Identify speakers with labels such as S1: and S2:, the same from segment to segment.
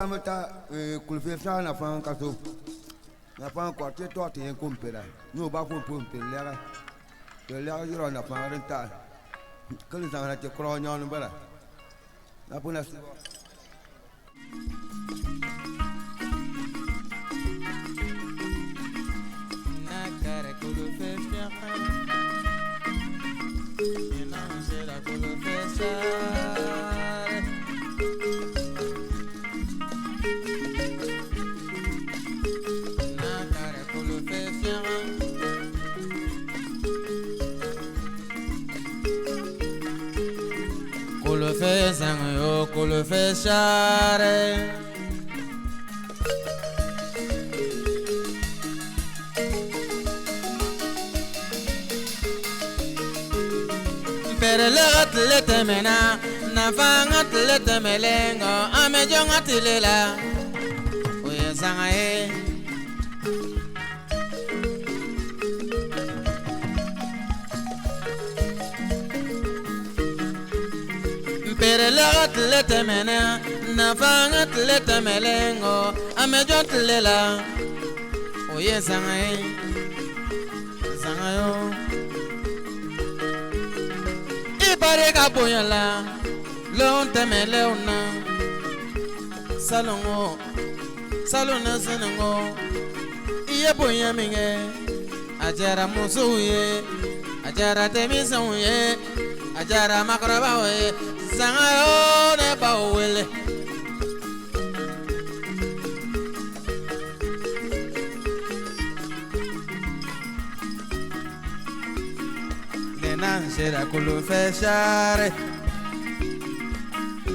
S1: An bɛ taa kulufɛn na fana ka so nafa quartier tɔgɔ tun ye ko npɛrɛ n'o b'a fɔ ko npɛrɛ yɔrɔ nafa ta kelen san cɛ kɔrɔ ɲɔgɔn bara na
S2: Kolofɛ sango kolofɛ sare Npɛrɛlɛ ka tile tɛmɛna nafa ka tile tɛmɛnen kɔ an bɛ jɔn ka tile la o ye sanga ye. Npɛrɛlɛ ka tile tɛmɛna nafa ka tile tɛmɛnen kɔ an bɛ jɔn tile la o ye sanga ye sanga yo. I barika bonya la lon tɛmɛnlenw na salongo salon na senengo i ye bonya min kɛ a diyara musow ye a diyara denmisɛnw ye a diyara maakɔrɔbaw ye sanga yo ne b'aw wele. N'an sera kolofɛ sare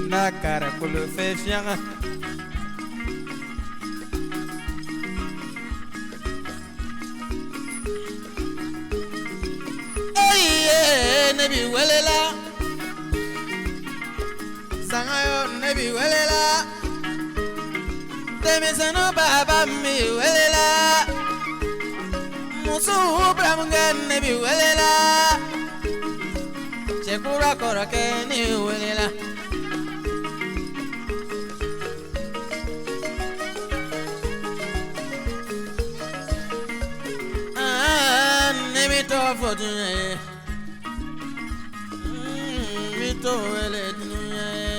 S2: n'a kɛra kolofɛ fiɲɛ ye ne b'i welela sangayo ne b'i welela denmisɛnnin baba n b'i welela musow buramunkɛ ne b'i welela cɛkura kɔrɔkɛ ne b'i welela. Ne bɛ tɔgɔ fɔ dunuya ye n bɛ tɔgɔ wele dunuya ye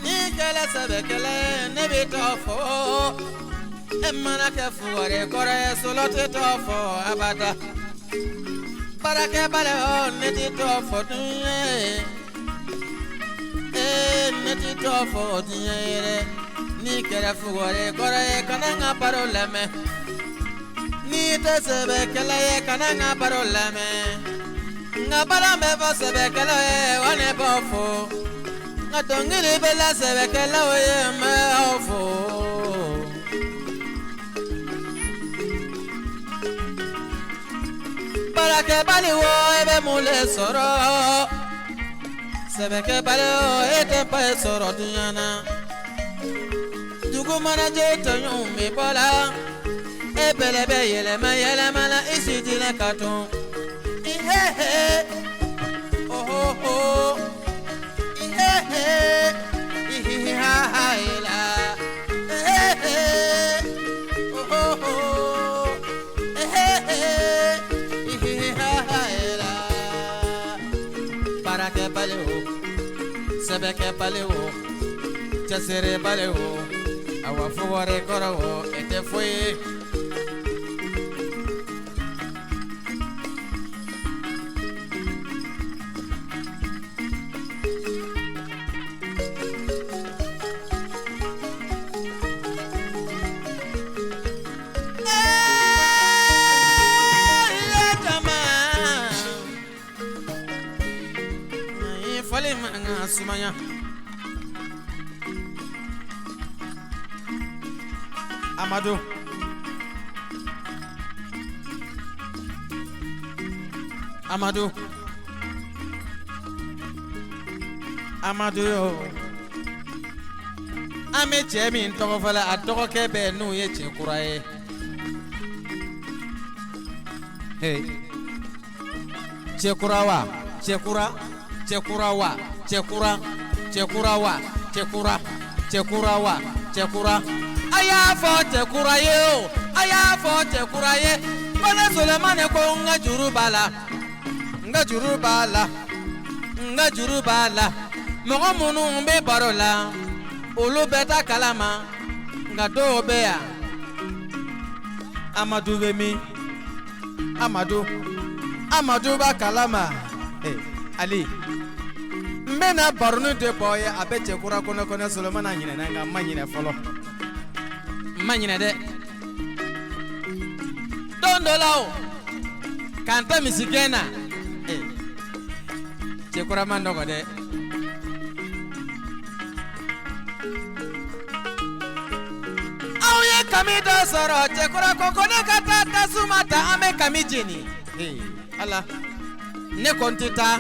S2: ni kɛlɛ sɛbɛkɛlɛ ne bɛ tɔgɔ fɔ e mana kɛ fugari kɔrɔ ye solo tɛ tɔgɔ fɔ abada baarakɛbali o ne tɛ tɔgɔ fɔ dunuya ye ee ne tɛ tɔgɔ fɔ dunuya ye dɛ n'i kɛra fugari kɔrɔ ye kana n ka baro lamɛn n'i tɛ sɛbɛkɛla ye kana n ka baro lamɛn n ka baara bɛ fɔ sɛbɛkɛlaw ye wa ne b'aw fo n ka dɔnkili bɛ la sɛbɛkɛlaw ye n bɛ aw fo. Baarakɛbali wo e bɛ mun le sɔrɔ sɛbɛkɛbali wo e tɛ foyi sɔrɔ dunuya na dugu mana jɛ tɔɲɔgɔnw bɛ bɔ la e bɛlɛ bɛ yɛlɛma yɛlɛma la i si tɛna ka tɔn ihehe ohoho ihehe ihihahaila ehehe ohoho ehehe ihihahaila baarakɛbali o sɛbɛkɛbali o cɛsiribali o awa fugari kɔrɔ o e tɛ foyi ye. Fɔli man ka sumaya. Amadu Amadu Amadu yo an bɛ cɛ min tɔgɔ fɔ la a dɔgɔkɛ bɛ n'o ye cɛ kura ye hey. Cɛkura wa cɛkura cɛkura wa. Cɛkura, cɛkura wa, cɛkura, cɛkura wa, cɛkura. A y'a fɔ cɛkura ye o, a y'a fɔ cɛkura ye ko ne Solomani ko n ka juru b'a la, n ka juru b'a la, n ka juru b'a la. Mɔgɔ minnu bɛ baro la, olu bɛɛ t'a kalama, nka dɔw bɛ yan. Amadu bɛ min? Amadu, Amadu b'a kalama. Eh, Ali, n bɛna baroni de bɔ ye, a bɛ cɛkura kɔnɔ kɔnɔ Solomana ɲinɛna, nka n ma ɲinɛ fɔlɔ, n ma ɲinɛ dɛ. Don dɔ la o, k'an to misigɛn na, eh, cɛkura man nɔgɔ dɛ. Anw ye kami dɔ sɔrɔ, cɛkura ko ko ne ka taa tasuma ta, an bɛ kami jeni. Ee Ala, ne ko n tɛ taa.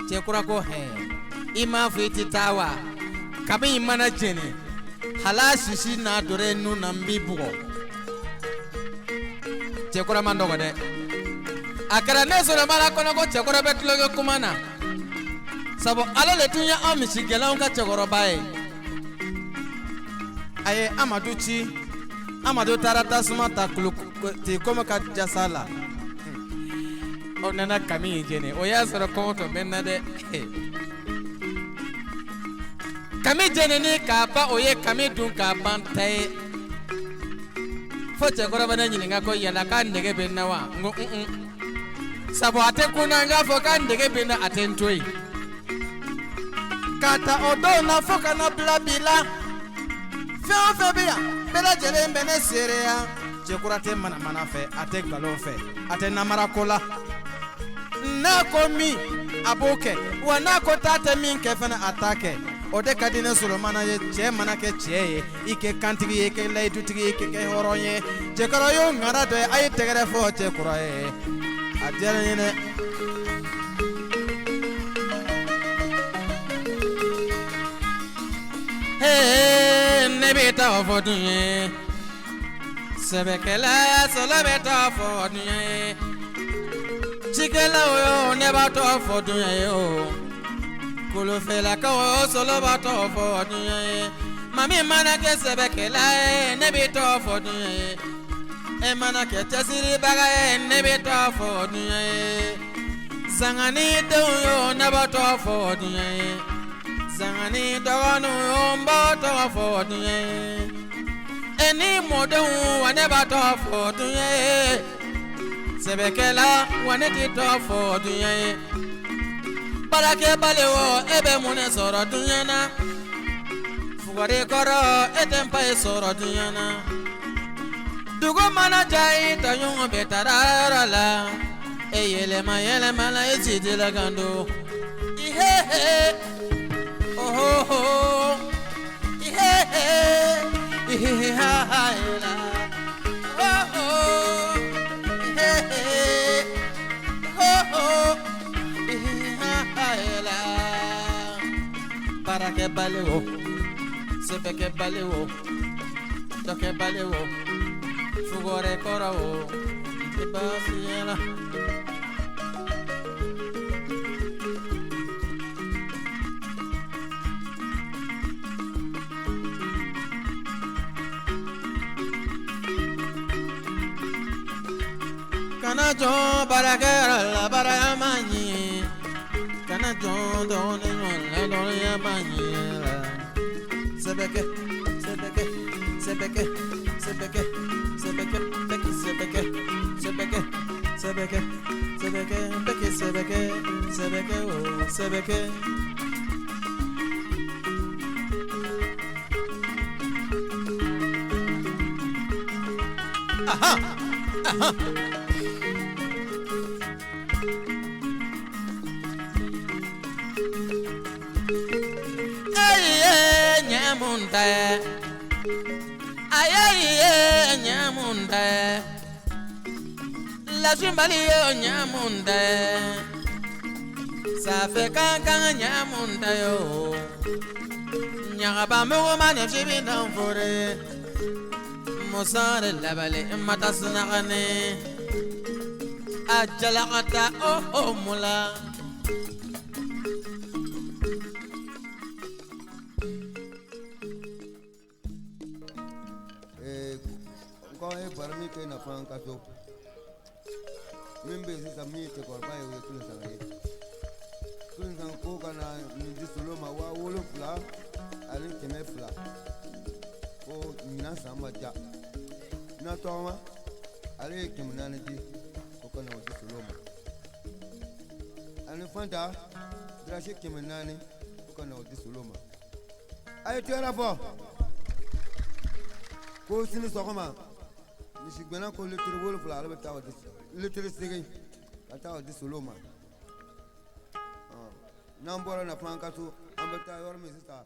S2: Cɛkura ko hɛ, i m'a fɔ i tɛ taa wa? Kami in mana jeni, hal'a sisi n'a donna i nun na, n b'i bugɔ. Cɛkura man nɔgɔ dɛ. A kɛra ne Solomana kɔnɔ ko cɛkura bɛ tulonkɛ kuma na, sabu ale le tun ye anw misigɛnnaw ka cɛkɔrɔba ye. A ye Amadu ci, Amadu taara tasuma ta kulu ten komi ka jasa la. O nana kami in jeni, o y'a sɔrɔ kɔngɔ tun bɛ n na dɛ. Kami jenini k'a ban, o ye kami dun k'a ban ta ye. Fo cɛkɔrɔba ne ɲininka ko yala k'a nege bɛ n na wa? N ko un, sabu a tɛ kun na, n k'a fɔ k'a nege bɛ n na, a tɛ n to yen. Ka ta o don na fo ka na bila bi la, fɛn o fɛn bɛ yan, bɛɛ lajɛlen bɛ ne seereya. Cɛkura tɛ manamana fɛ, a tɛ nkalon fɛ, a tɛ namara ko la. N'a ko min, a b'o kɛ, wa n'a ko t'a tɛ min kɛ fana, a t'a kɛ. O de ka di ne Solomana ye. Cɛ mana kɛ cɛ ye, i kɛ kantigi ye, i kɛ layidutigi ye, i kɛ kɛ hɔrɔn ye. Cɛkɔrɔ y'o ŋana dɔ ye, a ye tɛgɛrɛ fɔ cɛkura ye, a diyara n ye dɛ. Hey, ne bɛ taa fɔ dun ye, sɛbɛkɛla sɔlɔ bɛ taa fɔ dun ye, cikɛlaw yo, ne b'a tɔ fɔ dun ye o, kolofɛlakaw yo, sɔlɔ b'a tɔ fɔ dun ye. Maa min mana kɛ sɛbɛkɛla ye, ne bɛ tɔ fɔ dun ye. E mana kɛ cɛsiribaga ye, ne bɛ tɔ fɔ dun ye. Zangani denw yo, ne b'a tɔ fɔ dun ye. Zangani dɔgɔninw yo, n b'a tɔ fɔ dun ye. E ni mɔdenw wa, ne b'a tɔ fɔ dun ye. Sɛbɛkɛla wa, ne tɛ tɔ fɔ dun ye. Baarakɛbali wo, e bɛ mun de sɔrɔ duɲa na? Fugari kɔrɔ, e tɛ n pa ye sɔrɔ duɲa na. Dugu mana ja, i tɔɲɔgɔn bɛ taara yɔrɔ la, e yɛlɛma yɛlɛma la, e si tɛ la kan don. Ihehe, ohoho, ihehe, ihehe ha ha la, oho, ihehe, oho, ihehe ha ha la. Baarakɛbali wo, sɛbɛkɛbali wo, dɔkɛbali wo, fugɔrɛ kɔrɔ wo, n tɛ baasi ɲɛna. Kana jɔn baarakɛyɔrɔ la, baara ma ɲi. Kana jɔn dɔɔnin la, dɔɔninya ma ɲi la. Sɛbɛkɛ, sɛbɛkɛ, sɛbɛkɛ, sɛbɛkɛ, sɛbɛkɛ, bɛkɛ, sɛbɛkɛ, sɛbɛkɛ, sɛbɛkɛ, sɛbɛkɛ, bɛkɛ, sɛbɛkɛ, sɛbɛkɛ o, sɛbɛkɛ. Aha, aha. Aye ɲamunta, aye ɲamunta, lasimbali yo ɲamunta, safe kankan ɲamunta yo, ɲagaba mugu ma ne fibi dan fore, musare labale mata sunagane, a jalakata o o mula.
S1: min kɛ nafa ka so min bɛ yen sisan min ye cɛkɔrɔba ye, o ye Kulu Sanga ye. Kulu Sanga ko ka na nin di solo ma 7200, ko ɲinan san ma diya n'a tɔgɔma. Ale ye 400 di ko ka na o di solo ma, ani Fanta dirasi 400 ko ka na o di solo ma. A ye tɛgɛrɛ fɔ ko sini sɔgɔma misigbɛnna ko litiri 7, ale bɛ taa o di, litiri 8 ka taa o di solo ma. N'an bɔra nafa ka so, an bɛ taa yɔrɔ min sisan.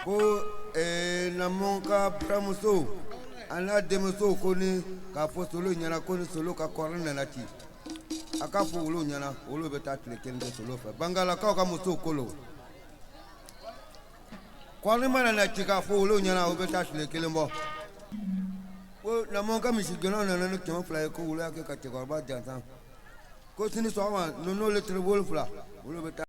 S1: Ko Namu ka buramuso a n'a denmuso ko ni k'a fɔ solo ɲɛna ko ni solo ka kɔrɔ nana ci, a k'a fɔ olu ɲɛna, olu bɛ taa tile kelen kɛ solo fɛ. Bangalakaw ka musow kolo kɔrɔni mana na ci, k'a fɔ olu ɲɛna, u bɛ taa tile kelen bɔ. Ko Namu ka misigɛnnaw nana ni 200 ye, ko olu y'a kɛ ka cɛkɔrɔba jansan, ko sini sɔgɔma ninnu litiri 7, olu bɛ taa.